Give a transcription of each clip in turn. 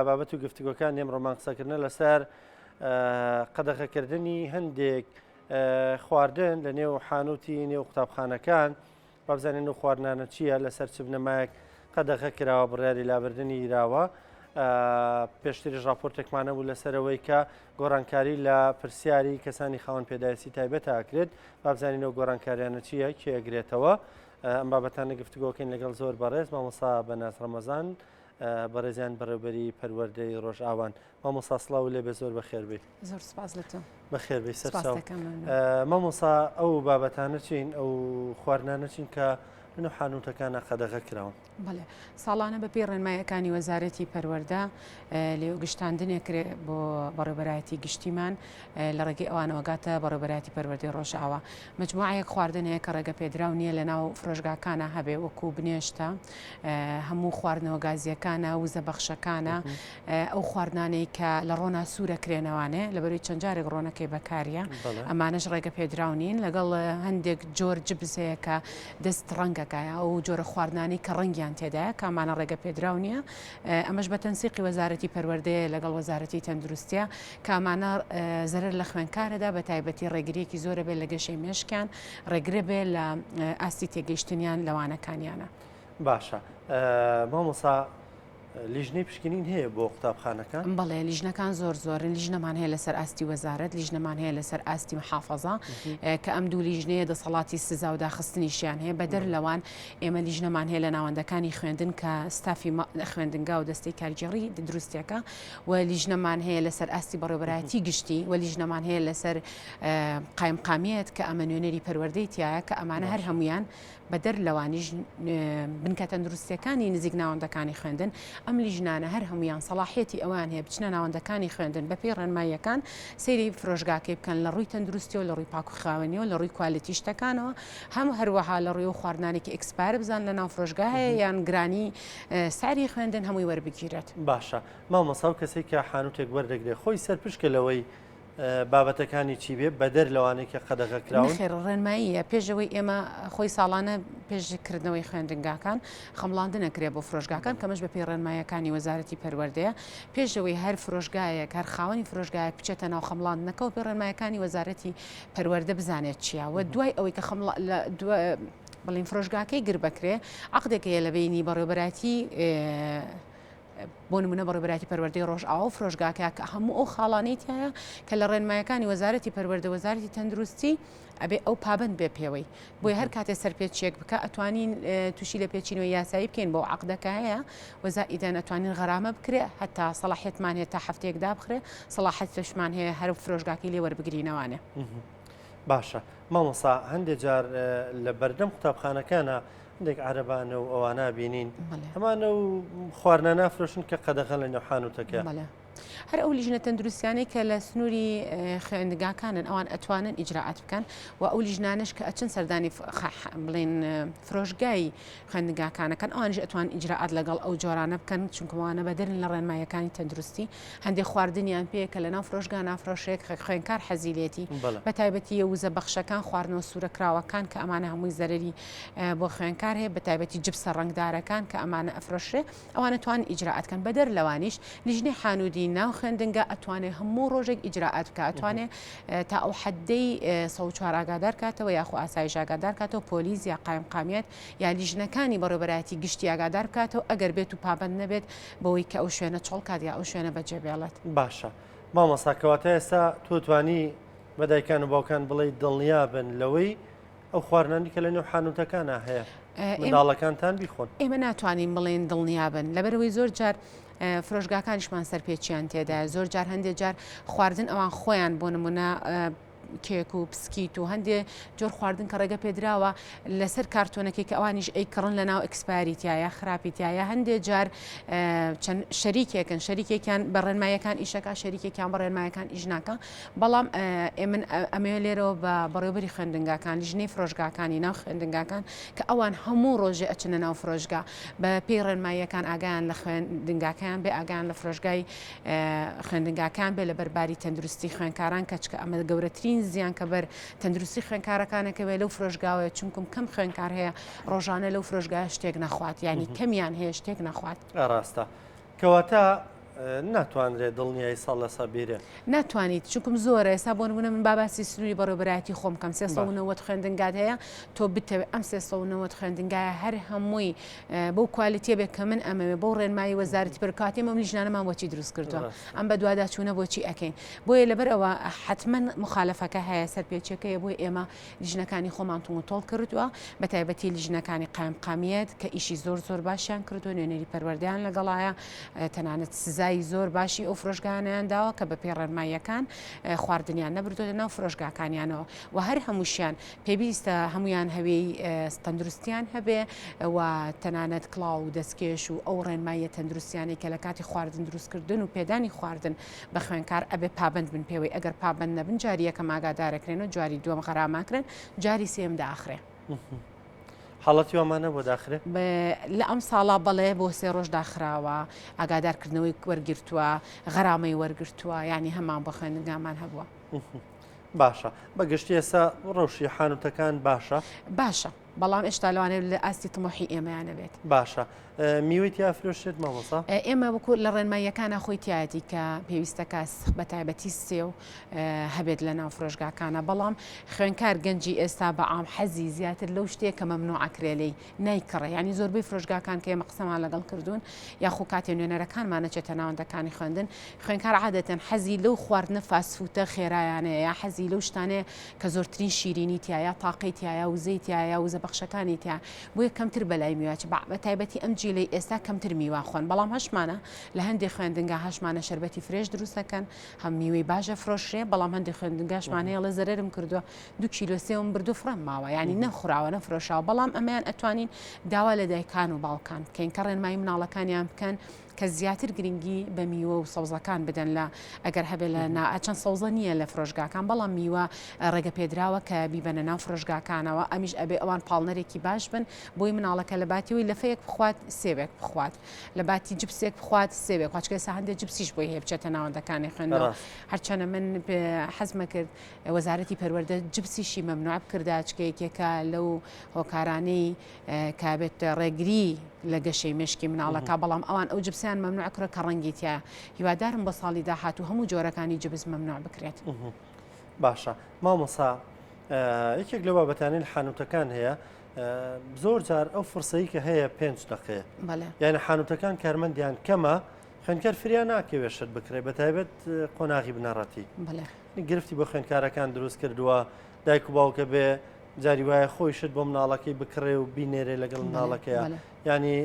بابەت و گفتوگۆکانی ئەمڕۆمان قسەکردنە لەسەر قەدەغەکردنی هەندێک خواردن لە نێو حانوتی نێو قوتابخانەکان بابزانین و خواردنانە چییە لەسەر چ بنەمایەک قەدەغە کراوە بڕیاری لابردنی یراوە پێشتریش راپۆرتێکمانە بوو لەسەرەوەی کە گۆڕانکاری لە پرسیاری کەسانی خاوەن پێداویستی تایبەت ئاکرێت بابزانینەوە گۆڕانکاریانە چییە کێ ئەگرێتەوە ئەم بابەتانە گفتوگۆکەین لەگەڵ زۆر بەڕێز مامۆسا بەناز ڕەمەزان بەڕێزیان بەڕێوبەری پەروەردەی ڕۆژئاوان. مامۆستا سڵاو لێ بێ زۆر بەخێر بێی. زۆر سپاس لە تۆ. بەخێر بێی سەرچاو. مامۆستا ئەو بابەتانە چین ئەو خواردنانە چین کە لەناو حانوتەکانە قەدەغە کراون؟ بەڵێ ساڵانە بە پێی ڕێنمایەکانی وەزارەتی پەروەردە لێوگشتاندنێک کرێ بۆ بەڕێوبەرایەتی گشتیمان لە ڕێگەی ئەوانەوە گاتە بەڕێوبەرایەتی پەروەردەی ڕۆژئاوا. مەجموعەیەک خواردن هەیە کە ڕێگە پێدراو نییە لە ناو فرۆشگاکانە هەبێ وەکو بنێشتە، هەموو خواردنەوە گازییەکانە، وزە بەخشەکانە، ئەو خواردنانەی کە لە ڕۆنا سوورە کرێنەوانێ لەبەروی چەند جارێک ڕۆنەکەی بەکاریە ئەمانەش ڕێگە پێدراو نین لەگەڵ هەندێک جۆر جبس هەیە کە دەست ڕەنگەکە ئەو جۆرە خواردنانەی کە ڕەنگیان تێدایە کامانە ڕێگە پێدراو نییە ئەمەش بە تەنسیقی وەزارەتی پەروەردەیە لەگەڵ وەزارەتی تەندروستیە کە ئەمانە زەرەر لە خوێندکارەدا بە تایبەتی ڕێگریەکی زۆرە بێت لە گەشەی مێشکیان ڕێگرە بێ لە ئاستی تێگەیشتنیان لە وانەکانیانە. باشە مامۆسا لیژنەی پشکنین هەیە بۆ قوتابخانەکان؟ بەڵێ لیژنەکان زۆر زۆرن لیژنەمان هەیە لەسەر ئاستی وەزارەت لیژنەمان هەیە لەسەر ئاستی محافەزە کە ئەم دوو لیژنەیە دەسەڵاتی سزا و داخستنیشیان هەیە بەدەر لەوان ئێمە لیژنەمان هەیە لە ناوەندەکانی خوێندن کە ستافی خوێندنگا و دەستەی کارگێڕی دروستیەکە و لیژنەمان هەیە لەسەر ئاستی بەڕێوەبەرایەتی گشتی و لیژنەمان هەیە لەسەر قایمقامیەت کە ئەمە نوێنەری پەروەردەی تایە کە ئەمانە هەر هەمویان بەدەر لەوانیش بنکە تەندروستیەکانی نزیک ناوەندەکانی خوێندن، ئەم لیژنانە هەر هەموویان سەڵاحیەتی ئەوەیان هەیە بچنە ناوەندەکانی خوێندن بەپێی ڕێنماییەکان سەیری فرۆشگاکەی بکەن لە ڕووی تەندروستیەوە لە ڕووی پاک و خاوێنیەوە لە ڕووی quality شتەکانەوە هەم هەروەها لە ڕووی ئەو خواردنانەی کە expire بزان لە ناو فرۆشگا هەیە یان گرانی سعری خوێندن هەمووی وەربگیرێت. باشە مامۆستا ئەو کەسەی کە حانوتێک وەردەگرێت خۆی سەرپشکە لەوەی بابەتەکانی چی بێ بەدەر لەوانەی کە قەدەغە کراون؟ نەخێر ڕێنماییە پێش ئەوەی ئێمە خۆی ساڵانە پێش کردنەوەی خوێندنگاکان خەمڵاندن ئەکرێ بۆ فرۆشگاکان کەمەش بەپێی ڕێنماییەکانی وەزارەتی پەروەردەیە پێش ئەوەی هەر فرۆشگایەک هەر خاوەنی فرۆشگایەک بچێتە ناو خەمڵاندنەکەوە پێ ڕێنمایەکانی وەزارەتی پەروەردە بزانێت چییە و دوای ئەوەی کە خەمڵ لە بڵین فرۆشگاکەی گر بەکرێ عقدێک هەیە لە بینی بەڕێوەبەرایەتی بۆ نمونە بەڕێوەبەرایەتی پەروەردەی ڕۆژئاوا و فرۆشگاکە کە هەموو ئەو خاڵانەی تایە کە لە ڕێنمایەکانی وەزارەتی پەروەردە وەزارەتی تەندروستی ئەبێ ئەو پابند بێ پێوەی بۆی هەر کاتێ سەرپێچیەک بکە ئەتوانین تووشی لە پێچینەوە یاسایی بکەین بۆ عقدەکە هەیە وەزائیدەن ئەتوانین غەرامە بکرێ هەتا سەڵاحیەتمان هەیە تا هەفتەیەک دابخرێ سەڵاحەتشمان هەیە هەر فرۆشگاکەی لێ وەربگرینەوانێ. باشە مامۆسا هەندێک جار لە بەردەم قوتابخانەکانە هەندێک عەرەبانە و ئەوانە بینین هەمانە و خواردنە نافرۆشن کە قەدەغە لە نێو حانوتەکە. هەر ئەو لیژنە تەندروستیانەی کە لە سنووری خوێندگاکانن ئەوان ئەتوانن ئیجرائات بکەن و ئەو لیژنانەش کە ئەچن سەردانی بڵێن فرۆشگای خوێندنگاکانەکەن ئەوانیش ئەتوان ئیجرائات لەگەڵ ئەو جۆرانە بکەن چونکە وانە بەدەرن لە ڕێنماییەکانی تەندروستی هەندێک خواردنیان پێیە کە لەناو فرۆشگا نافرۆشرێت کە خوێندکار حەزی لێتی بە تایبەتی وزە بەخشەکان خواردنەوە سوورەکراوەکان کە ئەمانە هەمووی زەرەری بۆ خوێندکار هەیە بە تایبەتی جپسە ڕەنگدارەکان کە ئەمانە ئەفرۆشرێ ئەوانە توان ئیجرائات کەن بەدەر لەوانیش لیژنەی حانودی ناو خوێندنگا ئەتوانێ هەموو ڕۆژێک ئیجرائات بکە ئەتوانێ تا ئەو حەدەی 104 ئاگادار کاتەوە یاخۆ ئاسایش ئاگادار کاتەوە پۆلیس یا قایمقامیەت یا لیژنەکانی بەڕێوەبەرایەتی گشتی ئاگادار بکاتەوە ئەگەر بێت و پابەند نەبێت بەوەی کە ئەو شوێنە چۆڵ کات یا ئەو شوێنە بەجێ بێڵێت. باشە مامۆستا کەواتە ئێستا تۆ توانی بە دایکان و باوکان بڵێی دڵنیابن لەوەی ئەو خواردنانەی کە لەنێو حانوتەکانا هەیە منداڵەکانتان بیخۆن. ئێمە ناتوانین بڵێین دڵنیابن لەبەرئەوەی زۆر جار فرۆشگاکانیشمان سەرپێچیان تێدایە زۆر جار هەندێک جار خواردن ئەوان خۆیان بۆ نمونە کێک و پسکیت و هەندێ جۆر خواردن کە ڕێگە پێدراوە لەسەر کارتۆنەکەی کە ئەوانیش ئەیکڕن لە ناو expiry تایە خراپی تایە هەندێ جار چەند شەریکێکن شەریکێکیان بە ڕێنمایەکان ئیشەکە شەریکێکیان بە ڕێنمایەکان ئیش ناکە بەڵام ئێمن ئەمەوێ لێرەوە بە بەڕێوبەری خوێندنگاکان لیژنەی فرۆشگاکانی ناو خوێندنگاکان کە ئەوان هەموو ڕۆژێ ئەچنە ناو فرۆشگا بە پێی ڕێنماییەکان ئاگایان لە خوێندنگاکەیان بێ ئاگایان لە فرۆشگای خوێندنگاکان بێ لە بەرباری تەندروستی خوێنکاران کەچکە ئەمە گەورەترین زیان کە بەر تەندروستی خوێنکارەکانەکەوێ لەو فرۆشگاوەیە چونکم کەم خوێنکار هەیە ڕۆژانە لەو فرۆشگایە شتێک نەخوات یعنی کەمیان هەیە شتێک نەخوات. ڕاستە کەواتە. ناتوانرێت دڵنیای سەڵ لەسە بیرێ. ناتوانیت چونکم زۆرە ئێستا بۆ نمونە من با باسی سنووری بەڕێوەبەرایەتی خۆم بکەم 390 خوێندنگات هەیە تۆ بتەوێت ئەم 390 خوێندنگایە هەر هەمووی بەو quality ە بێت کە من ئەمەوێ بەو ڕێنمایی وەزارەتی پەروەردە ئێمە ئەم لیژنانەمان بۆچی دروست کردووە ئەم بەدواداچوونە بۆچی ئەکەین بۆیە لەبەر ئەوە حتمما مخالفەکە هەیە سەرپێچەکەیە بۆی ئێمە لیژنەکانی خۆمان توندوتۆڵ کردووە، بەتایبەتی لیژنەکانی قایمقامیەت کە ئیشی زۆر زۆر باشیان کردووە، نوێنەری پەروەردەیان لەگەڵایە، تەنانەت سزای زۆر باشی ئەو فرۆشگایانەیان داوە کە بەپێی ڕێنماییەکان خواردنیان نەبردۆتە ناو فرۆشگاکانیانەوە و هەر هەمووشیان پێویستە هەمویان هەوێی تەندروستیان هەبێ و تەنانەت کڵاو و دەستکێش و ئەو ڕێنماییە تەندروستیانەی کە لە کاتی خواردن دروستکردن و پێدانی خواردن بە خوێندکار ئەبێ پابەند بن پێوەی ئەگەر پابەند نەبن جاری یەکەم ئاگادارەکرێن و جاری دووەم غەراماکرێن جاری سێم داخرێ. حاڵەتی وامان نەبووە داخرێ؟ لە ئەم ساڵا بەڵێ بۆ سێ ڕۆژ داخراوە ئاگادارکردنەوەی وەرگرتووە غەرامەی وەرگرتووە یعنی هەمان بۆ خوێندنگامان هەبووە. باشە بە گشتی ئێستا ڕەوشی حانوتەکان باشە؟ باشە. بەڵام ئێشتا لەوانەیە لە ئاستی تموحی ئێمەیا نەبێت. باشە میوەی تیا فرۆشرێت مامۆستا؟ ئێمە وەکو لە ڕێنماییەکانا خۆی تیایەتی کە پێویستە کە بە تایبەتی سێو هەبێت لە ناو فرۆشگاکانە بەڵام خوێنکار گەنجی ئێستا بە عام حەزی زیاتر لەو شتەیە کە مەمنوع کرێ لێی نایکڕێ یانی زۆربەی فرۆشگاکان کە ئێمە قسەمان لەگەڵ کردوون یاخو کاتێ نوێنەرەکانمان نەچێتە ناوەندەکانی خوێندن خوێنکار عادەتەن حەزی لەو خواردنە fast food ە خێرایانەیە یا حەزی لەو شتانەیە کە زۆرترین شیرینی تیایە، تاقەی تیایە، وزەی تیایە، وزە بەخشەکانی تیایە، بۆیە کەمتر بەلای میوە چ بە تایبەتی ئەم جیلەی ئێستا کەمتر میوە خۆن، بەڵام هەشمانە لە هەندێ خوێندنگا هەشمانە شەربەتی fresh دروست دەکەن، هەم میوەی باش ئەفرۆشرێ، بەڵام هەندێ خوێندنگاشمان هەیە ئەڵێ زەرەرم کردووە دوو کیلۆ سێوم بردووە فڕێم ماوە، یانی نەخوراوە نەفرۆشاوە، بەڵام ئەمەیان ئەتوانین داوا لە دایکان و باوکان بکەین کە ڕێنمایی مناڵەکانیان بکەن کە زیاتر گرنگی بە میوە و سەوزەکان بدەن لە ئەگەر هەبێ لە نا چەند سەوزە نییە لە فرۆشگاکان بەڵام میوە ڕێگە پێدراوە کە بیبەنە ناو فرۆشگاکانەوە ئەمیش ئەبێ ئەوان پاڵنەرێکی باش بن بۆی مناڵەکە لە باتیەوەی لەفەیەک بخوات سێوێک بخوات لە باتی جپسێک بخوات سێوێک خواچکە ئێستا هەندێک جپسیش بۆی هەیە بچێتە ناوەندەکانی خوێندنەوە هەرچەنە من حەزمە کرد وەزارەتی پەروەردە جپسیشی مەمنوع بکردا چکە یەکێکە لەو هۆکارانەی کە بێت ڕێگری لە گەشەی مێشکی مناڵەکە بەڵام ئەوان ئەو جپسیان مەمنوع کرد کە ڕەنگی تیا هیوادارم بە ساڵی داهاتوو هەموو جۆرەکانی جبس مەمنوع بکرێت. باشە مامۆسا یەکێک لە بابەتانی لە حانوتەکان هەیە زۆر جار ئەو فرسەی کە هەیە پێنج دقەیە یعنی حانوتەکان کارمەندیان کەمە خوێندکار فریا ناکەوێت شت بکرێت بە تایبەت قۆناغی بنەڕەتی گرفتی بۆ خوێندکارەکان دروست کردووە دایک و باوکە بێ جاری وایە خۆی شت بۆ مناڵەکەی بکڕێ و بینێرێ لەگەڵ مناڵەکەیە ینی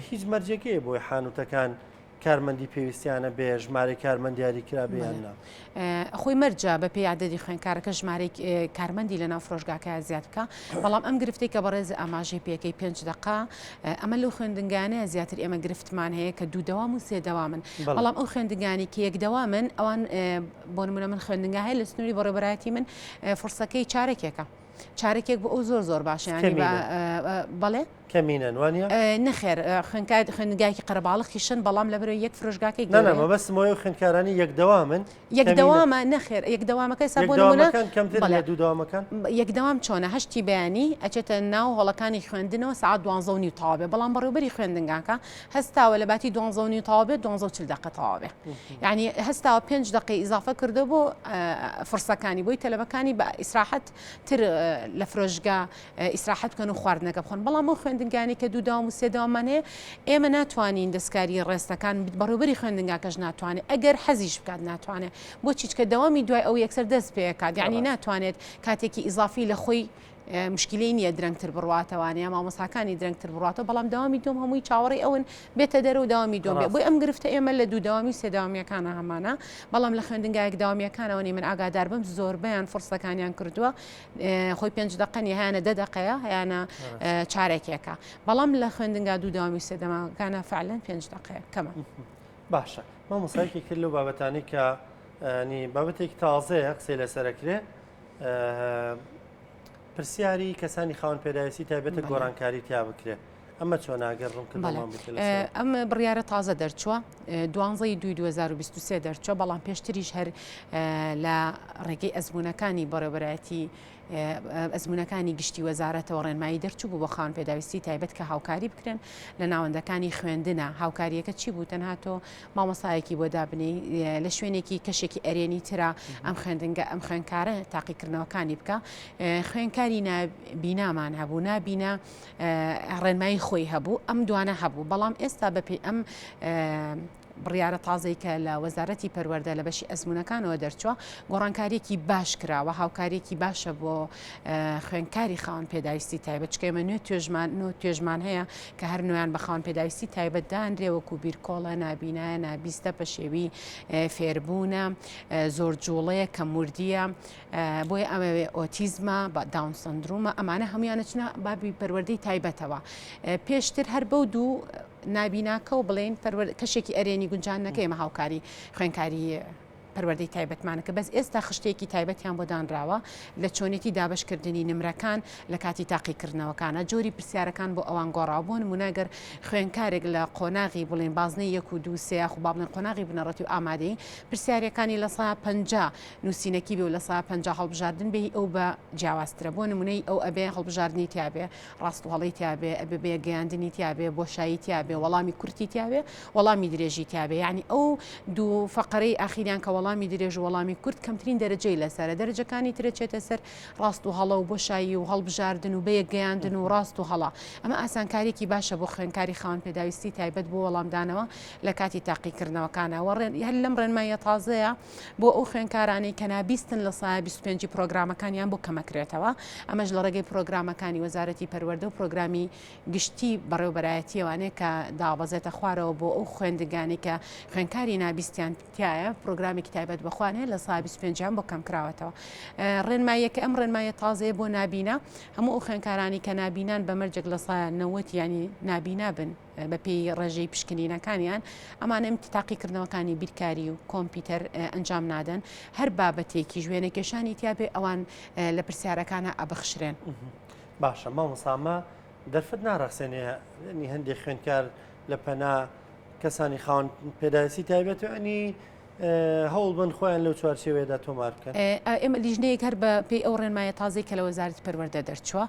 هیچ مەرجێکەیە بۆی حانوتەکان کارمەندی پێویستیانە بێ ژمارەی کارمەند دیاری کرا بێ یان نا؟ خۆی مەرجە بە پێی عەدەدی خوێندکارەکە ژمارەی کارمەندی لەناو فرۆشگاکە زیاد بکە بەڵام ئەم گرفتەی کە بەڕێز ئاماژەی پێکەی پێنج دقە ئەمە لەو خوێندنگانەیە زیاتر ئێمە گرفتمان هەیە کە دوو دەوام و سێ دەوامن بەڵام ئەو خوێندنگانی کە یەک دەوامن ئەوان بۆ نمونە من خوێندنگا هەیە لە سنووری بەڕێوەبەرایەتی من فرسەکەی چارەکێکە چارەکێک بۆ ئەو زۆر زۆر باشە ینی بەڵێ کەمینەن وانە نەخێر خوێنکار خوێندگایکی قەرەباڵخیشن بەڵام لە بەرەوە یەک فرۆشگاکەی گەورەیە مەبەستم ئەوەیە خوێندکارانی یەک دەوامن یەک دەوامە نەخێر یەک دەوامەکە سا بۆ نمونە کەمتر لە دوو دەوامەکان یەک دەوام چۆنە هەشتی بەیانی ئەچێتە ناو هۆڵەکانی خوێندنەوە سەعات دوانزە و نیو تەواو بێ بەڵام بەڕێوبەری خوێندنگاکە هەستاوە لە باتی دوانزە و نیو تەواو بێت دوانزە و چل دەقە تەواو بێ یعنی هەستاوە پێنج دەقەی ئیزافە کردو بۆ فرسەکانی بۆی تەلەبەکانی بە ئیسراحەت تر لە فرۆشگا ئیسراحەت بکەن و خواردنەکە بخۆن بەڵام ئەو خوێندنگانەی کە دوو داوام و سێ داوامان هەیە ئێمە ناتوانین دەستکاری ڕێستەکان بەڕێوبەری خوێندنگاکەش ناتوانێت ئەگەر حەزیش بکات ناتوانێت بۆچی چکە دەوامی دوای ئەو یەکسەر دەست پێکات یعنی ناتوانێت کاتێکی ئیزافی لە خۆی مشکلەی نییە درەنگتر بڕاتەوانە یا مامۆساکانی درەنگتر بڕاتەوە بەڵام داوامی دوم هەمووی چاوەڕێی ئەون بێتە دەرە و داوامی دوم بێ بۆی ئەم گرفتە ئێمە لە دوو داوامی و سێ داوامیەکانە هەمانە بەڵام لە خوێندنگایەک داوامیەکانەوە نی من ئاگادار بم زۆربەیان فرسەکانیان کردووە خۆی پێنج دەقە نیە هەیانە دە دەقەیە هەیانە چارەکێکە بەڵام لە خوێندنگا دوو داوامی سێ دەماکانە فعلەن پێنج دەقەیە کەمە. باشە مامۆسایکی کرد لەو بابەتانی کە نی بابەتێکی تازەیە قسەی لەسەرەکرێ پرسیاری کەسانی خاوەن پێداویستی تایبەتە گۆڕانکاری تیا بکرێ ئەمە چۆن ئەگەر ڕوونکردنەوەمان بکە لەسەر؟ ئەم بڕیارە تازە دەرچووە دوانزەی دووی 2023 دەرچووە بەڵام پێشتریش هەر لە ڕێگەی ئەزموونەکانی بەڕێوەبەرایەتی. ئەزموونەکانی گشتی وەزارەتەوە ڕێنمایی دەرچوو بوو بۆ خاوەن پێداویستی تایبەت کە هاوکاری بکرێن لە ناوەندەکانی خوێندنە هاوکاریەکە چی بوو تەنها تۆ مامۆسایەکی بۆ دابنێی لە شوێنێکی کەشێکی ئەرێنی ترا ئەم خوێندنگە ئەم خوێنکارە تاقیکردنەوەکانی بکە خوێنکاری نابینامان هەبوو نابینا ڕێنمایی خۆی هەبوو ئەم دوانە هەبوو بەڵام ئێستا بەپێی ئەم بڕیارە تازەی کە لە وەزارەتی پەروەردە لە بەشی ئەزموونەکانەوە دەرچووە، گۆڕانکارییەکی باش کراوە، هاوکارییەکی باشە بۆ خوێندکاری خاوەن پێداویستی تایبەت، چونکە ئێمە نوێ توێژمان نۆ توێژمان هەیە کە هەر نۆیان بە خاوەن پێداویستی تایبەت دانرێ وەکو بیرکۆڵە، نابینایە، نابیستە، پەشێوی فێربوونە، زۆر جوڵەیە، کەموردییە، بۆیە ئەمەوێ ئۆتیزمە، داون سندرومە، ئەمانە هەموویان ئەچنە بابی پەروەردەی تایبەتەوە. پێشتر هەر بەو دوو نابیناکە و بڵێین کەشێکی ئەرێنی گونجاندنەکە ئێمە هاوکاری خوێنکاری پەروەردەی تایبەتمانەکە بەس ئێستا خشتەیەکی تایبەتیان بۆ دانراوە لە چۆنێتی دابشکردنی نمرەکان لە کاتی تاقیکردنەوەکانە جۆری پرسیارەکان بۆ ئەوان گۆڕاوە بۆ نمونە گەر خوێنکارێک لە قۆناغی بڵێن بازنەی یەک و دوو سێ یاخو با بڵێن قۆناغی بنەڕەتی و ئامادەی پرسیارەکانی لە سا 50 نووسینەکی بێ و لە سا 50 هەڵبژاردن بێ ئەو بە جیاوازترە بۆ نمونەی ئەو ئەبێ هەڵبژاردنی تیاابێ ڕاست و هەڵەی تیابێ، ئەبێ بە یەکگەیاندنی تیابێ، بۆشایی تیابێ، وەڵامی کورتی تیابێ، وەڵامی درێژی تیابێ. یانی ئەو دوو فەقەرەی ئاخیریان کە وەڵامی درێژ و وەڵامی کورت کەمترین دەرەجەی لەسەرە، دەرەجەکانی ترە چێتە سەر ڕاست و هەڵە و بۆشایی و هەڵبژاردن و بەیەکگەیاندن و ڕاست و هەڵە. ئەمە ئاسانکارییەکی باشە بۆ خوێندکاری خاوەن پێداویستی تایبەت بۆ وەڵامدانەوە لە کاتی تاقیکردنەوەکانا. وە هەر لەم ڕێنماییە تازەیە بۆ ئەو خوێندکارانەی کە نابیستن لە سایە 25 ی پرۆگرامەکانیان بۆ کەمەکرێتەوە، ئەمەش لە ڕێگەی پرۆگرامەکانی وەزارەتی پەروەردە و پرۆگرامی گشتی بەڕێوەبەرایەتیەوانێ کە دابەزێتە خوارەوە بۆ ئەو خوێندنگانەی کە خوێندکاری نابیستیان تایە پرۆگرامێکی تایبەت بە خۆیان هەیە لە سا 25 یان بۆ کەم کراوەتەوە. ڕێنماییەکە ئەم ڕێنماییە تازەیە بۆ نابینا هەموو ئەو خوێندکارانی کە نابینان بە مەرجێک لە سا 90 یانی نابینا بن بەپێی ڕێژەی پشکنینەکانیان ئەمانە تاقیکردنەوەکانی بیرکاری و کۆمپیوتەر ئەنجام نادەن هەر بابەتێکیش وێنەکێشانی تیابێ ئەوان لە پرسیارەکانە ئەبخشرێن. باشە مامۆستا ئەمە دەرفەت ناڕەخسێنێ ینی هەندێک خوێندکار لە پەنا کەسانی خاوەن پێداویستی تایبەت و ینی هەوڵ بن خۆیان لەو چوارچێوەیەدا تۆمار بکەن. ئێمە لیژنەیەک هەر بە پێی ئەو ڕێنمایە تازەی کە لە وەزارەتی پەروەردە دەرچووە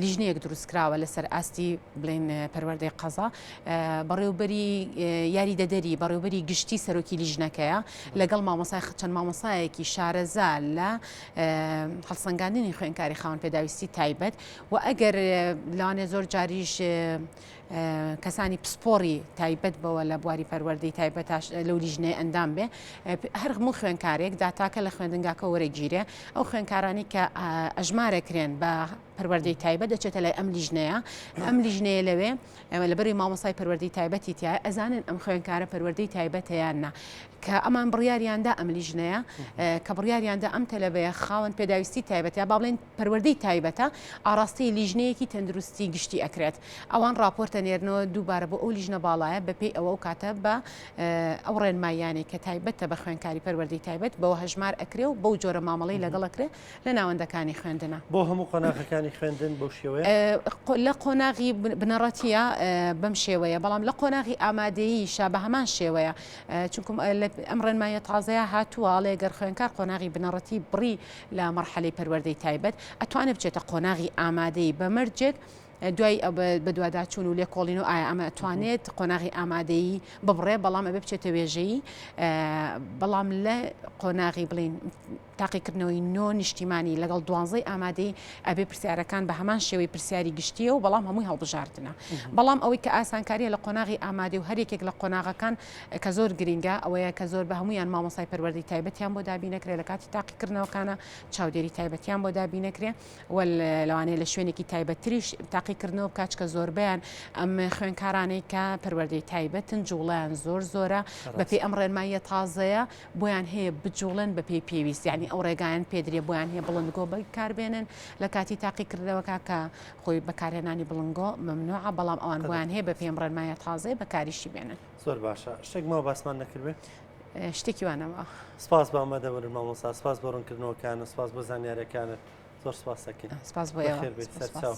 لیژنەیەک دروستکراوە لەسەر ئاستی بڵێن پەروەردەی قەزا بەڕێوبەری یاریدەدەری بەڕێوبەری گشتی سەرۆکی لیژنەکەیە لەگەڵ مامۆسای چەند مامۆسایەکی شارەزا لە هەڵسەنگاندنی خوێنکاری خاوەن پێداویستی تایبەت و ئەگەر لەوانێ زۆر جاریش کەسانی پسپۆڕی تایبەت بەوە لە بواری پەروەردەی تایبەتاش لەو لیژنەی ئەندام بێ هەر هەموو خوێنکارێک داتاکە لە خوێندنگاکە وەرەگیرێ ئەو خوێنکارانی کە ئەژمارەکرێن بە پەروەردەی تایبەت دەچێتە لای ئەم لیژنەیە ئەم لیژنەیە لەوێ لەبەری مامۆسای پەروەردەی تایبەتی تایە ئەزانن ئەم خوێنکارە پەروەردەی تایبەتەیان نا کە ئەمان بڕیاریاندا ئەم لیژنەیە کە بڕیاریاندا ئەم تەلەبەیە خاوەن پێداویستی تایبەت یا با بڵێن پەروەردەی تایبەتە ئاڕاستەی لیژنەیەکی تەندروستی گشتی ئەکرێت ئەوان ڕاپۆرتە نێرنەوە دووبارە بۆ ئەو لیژنە باڵایە بەپێی ئەوە ئەو کاتە بە ئەو ڕێنماییانەی کە تایبەتە بە خوێندکاری پەروەردەی تایبەت بەوە هەژمار ئەکرێ و بەو جۆرە مامەڵەی لەگەڵ ئەکرێ لە ناوەندەکانی خوێندنە. بۆ هەموو قۆناغەکانی خوێندن بەو شێوەیە؟ لە قۆناغی بنەڕەتییە بەم شێوەیە، بەڵام لە قۆناغی ئامادەییشا بە هەمان شێوەیە، چونکم ئەم ڕێنماییە تازەیە هاتووە ئەڵێ گەر خوێندکار قۆناغی بنەڕەتی بڕی لە مەرحەلەی پەروەردەی تایبەت ئەتوانێ بچێتە قۆناغی ئامادەیی بە مەرجێک دوای بەدواداچوون و لێکۆڵینەوە ئایا ئەمە ئەتوانێت قۆناغی ئامادەیی ببڕێ بەڵام ئەبێ بچێتە وێژەیی بەڵام لە قۆناغی بڵین تاقیکردنەوەی نۆ نیشتیمانی لەگەڵ دوانزەی ئامادەی ئەبێ پرسیارەکان بە هەمان شێوەی پرسیاری گشتیە و بەڵام هەمووی هەڵبژاردنە بەڵام ئەوەی کە ئاسانکاریە لە قۆناغی ئامادەی و هەر یەکێک لە قۆناغەکان کە زۆر گرینگە ئەوەیە کە زۆر بە هەمویان مامۆسای پەروەردەی تایبەتیان بۆ دابینەکرێ لە کاتی تاقیکردنەوەکانە چاودێری تایبەتیان بۆ دابینەکرێ و لەوانەیە لە شوێنێکی تایبەتتریش تاقیکردنەوە بکات چکە زۆربەیان ئەم خوێنکارانەی کە پەروەردەی تایبەتن جوڵیان زۆر زۆرە بەپێی ئەم ڕێنماییە تازەیە بۆیان هەیە بجوڵێن بەپێی پێویست یعنی ئەو ڕێگایان پێدرێ بۆیان هەیە بڵندگۆ بەکاربێنن لە کاتی تاقیکردنەوەکە کە خۆی بەکارهێنانی بڵنگۆ مەمنوعە بەڵام ئەوان بۆیان هەیە بە پێم ڕێنمایە تازەیە بەکاریشی بێنن. زۆر باشە شتێک ماوە باسمان نەکردبێ؟ شتێکی وا نەما. سپاس بۆ ئامادەبوونت مامۆستا سپاس بۆ ڕوونکردنەوەکانت سپاس بۆ زانیاریەکانت زۆر سپاس دەکەین سپاس بۆ ئێوە. بەخێر بێیت سەرچاو.